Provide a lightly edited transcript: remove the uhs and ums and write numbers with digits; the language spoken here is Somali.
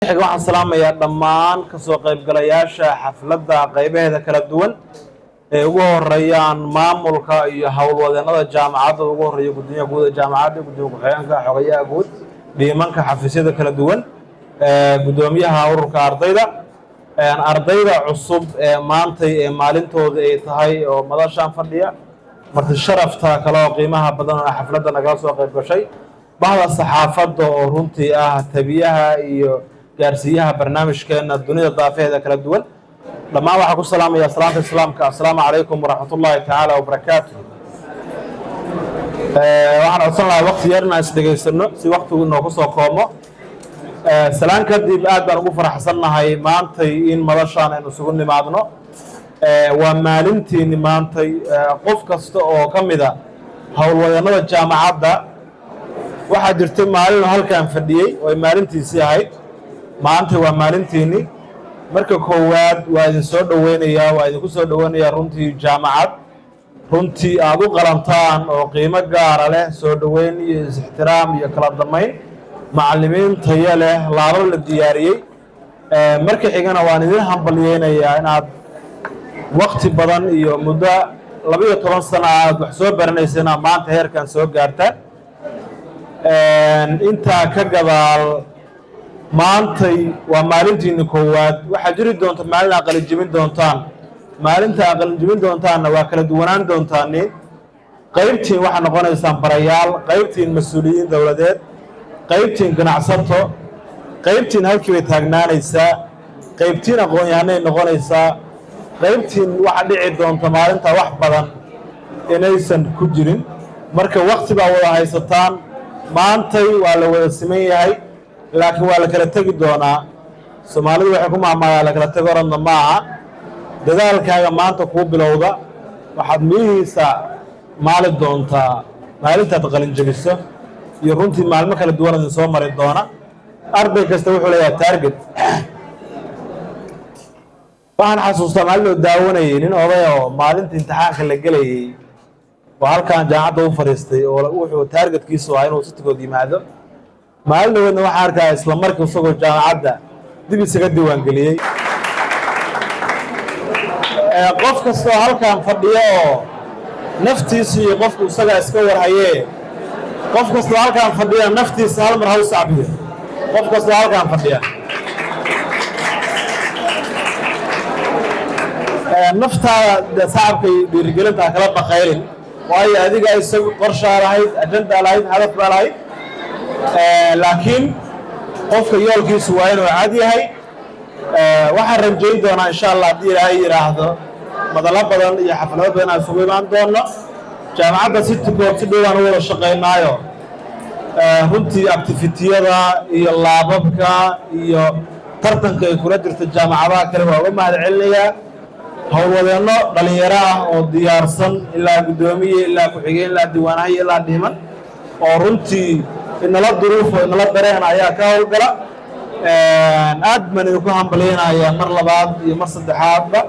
Xiga, waxaan salaamayaa dhammaan kasoo qaybgalayaasha xafladda qaybaheeda kala duwan ee ugu horeeyaan maamulka iyo howlwadeennada jaamacadda, ugu horeeya gudoomiyaha guud ee jaamacadda, gudoomiye ku-xigeenka, xogayaha guud, deananka xafiisyada kala duwan, gudoomiyaha ururka ardayda, ardayda cusub ee maantay ee maalintooda ay tahay oo madashaan fadhiya, marti sharafta kale oo qiimaha badan oo xafladda nagala soo qayb gashay, bahda saxaafadda oo runtii ah tabiyaha iyo gaarsiiyaha barnaamijkeena dunida daafaheeda kala duwan. Dhammaan waxaan ku salaamaya salaanta Islaamka: assalaamu calaykum waraxmatullaahi tacaala wabarakaatu. Waxaan codsan lahaa waqti yar inaan is dhegaysano si waqtigu inooku soo koomo. Salaan kadib, aad baan ugu faraxsannahay maantay in madashaan aynu isugu nimaadno. Waa maalintiini maantay. Qof kasta oo ka mida howlwadeennada jaamacadda waxaa jirtay maalinu halkan fadhiyey oo ay maalintiisii ahayd. Maanta waa maalintiini. Marka koowaad waa idin soo dhoweynayaa, waa idinku soo dhoweynayaa runtii jaamacad runtii aad u qalantaan oo qiimo gaara leh, soo dhoweyn iyo is-ixtiraam iyo kala damayn, macallimiin tayo leh, laabab la diyaariyey. Marka xigana waan idin hambalyeynayaa inaad wakti badan iyo muddo 12 sano aad wax soo baranaysa inaad maanta heerkan soo gaartaan. Intaa ka gadaal, maantay waa maalintiini koowaad. Waxaa jiri doonta maalin aad qalinjibin doontaan. Maalinta aad qalinjibin doontaanna waa kala duwanaan doontaani. Qaybtiin waxaa noqonaysaan barayaal, qaybtiin mas-uuliyiin dowladeed, qaybtiin ganacsato, qaybtiin halkii bay taagnaanaysaa, qaybtiin aqoon-yahanay noqonaysaa, qaybtiin waxa dhici doonta maalinta wax badan inaysan ku jirin. Marka wakti baa wada haysataan. Maantay waa la wada siman yahay, laakiin waa la kala tegi doonaa. Soomaalidu waxay ku mahmaadaa: la kala tego oradna maaha. Dadaalkaaga maanta kuu bilowda waxaad miyihiisa maali doontaa maalintaad qalinjabiso iyo runtii maalmo kala duwan idin soo mari doona. Arday kasta wuxuu leeyahay target. Waxaan xasuustaa maalin oo daawanayay nin oday oo maalinta imtixaanka la gelayey oo halkan jaamacadda u fadhiistay oo wuxuu targetkiisu ahaa inuu sitigood yimaado. Maalin dhaweedna waxaan arkaa isla markii isagoo jaamacadda dib isaga diiwaangeliyey. Qof kastoo halkan fadhiyo oo naftiisu iyo qofku isagaa iska warhayee, qof kastoo halkan fadhiya naftiisa hal mar ha u sacbiyo. Qof kastoo halkan fadhiya naftaada sacabka iyo dhiirigelinta ha kala baqaylin, waayo adiga isagu qorshaa lahayd, ajandaa lahayd, hadaf baa lahayd. Laakiin qofka yoolkiisu waa inuu cad yahay. Waxaan rajayn doonaa, insha Allah, haddii Ilaahay yidhaahdo, madalo badan iyo xaflado badan aan isugu imaan doono. Jaamacadda si tukood si dhow aan u wada shaqaynaayo. Runtii activityyada iyo lababka iyo tartanka ay kula jirto jaamacadaha kale waa uga mahad celinayaa. Howlwadeenno dhalinyaro ah oo diyaarsan, ilaa guddoomiye, ilaa ku-xigeen, ilaa diiwaanahayo, ilaa dhiman, oo runtii inala duruufo inala dareen ayaa ka howlgala. Aad baan idinku hambalyaynayaa mar labaad iyo mar saddexaadba.